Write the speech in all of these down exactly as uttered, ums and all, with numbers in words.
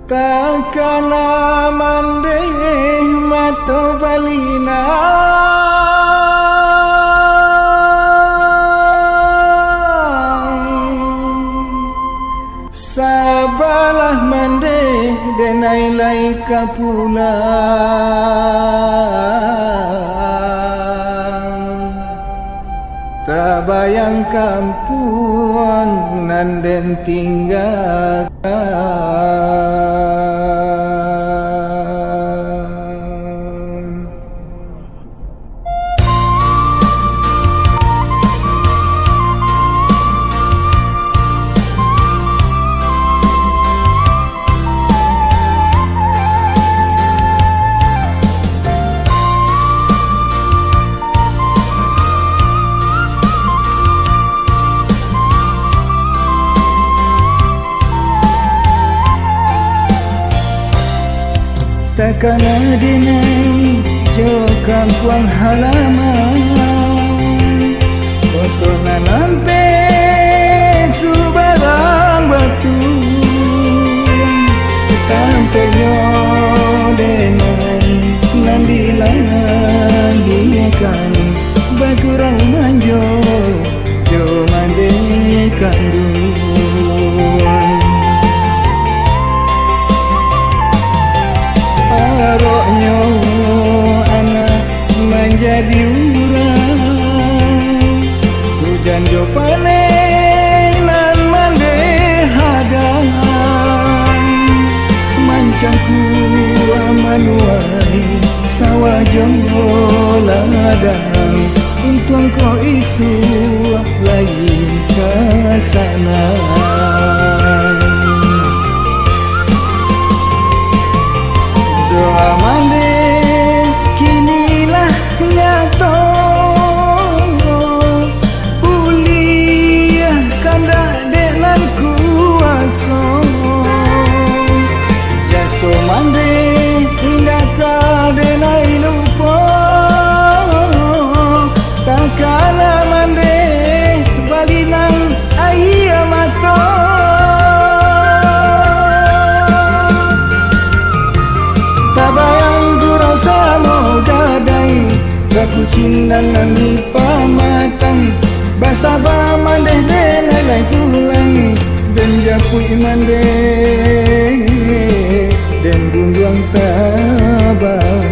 Takana mandeh mato balinang, sabalah mandeh denai lai ka pulang. Tabayang kampuang nan den tinggakan. Takana denai jo kampuang halaman, koto nan ampek subarang batu. Tampeknyo denai nan dilahiakan, bakurang manjo jo mandeh kanduang. Aroknyo anak manjadi urang, hujan jo paneh nan mandeh hadang, mancangkuak manuai sawah jo ladang. Untuang ko isuak lai ka sana. Doa mandeh kini lah nyato, buliah kandak dek nan kuaso. Jaso mandeh indak ka denai lupo, takana mandeh balinang aia mato. Tabayang gurau samo gadai, bakucing nan dipamatang, basaba mandeh denai lai pulang, den japuik mandeh, den gunduang tabang.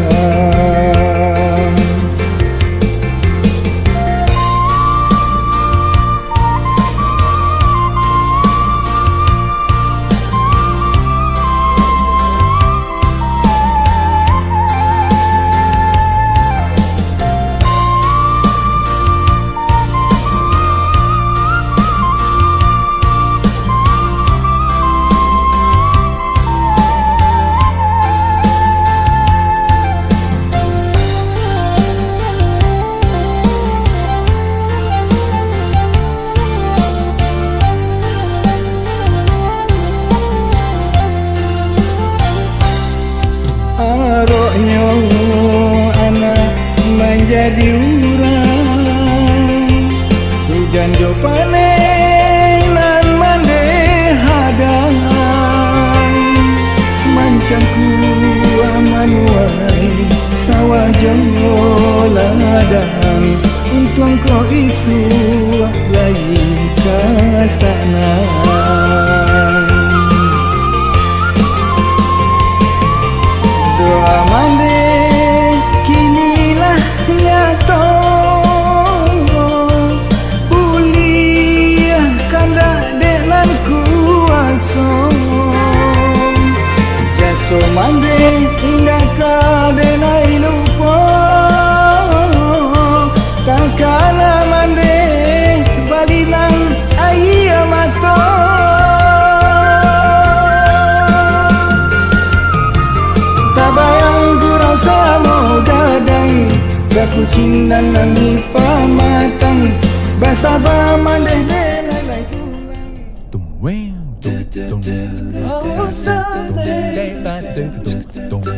Aroknyo anak manjadi urang, hujan jo paneh nan mandeh hadang, mancangkuak manuai sawah jo ladang. Untuang ko isuak lai ka sana. Doa mandeh kini lah nyato, buliah kandak dek nan kuaso. Jaso mandeh indak ka denai lupo, takana mandeh balinang aia mato. Tabayang gurau samo gadai, bakucing nan dipamatang, basaba mandeh denai lai pulang. Tumbueng, tum, tum, tum, tum, tum.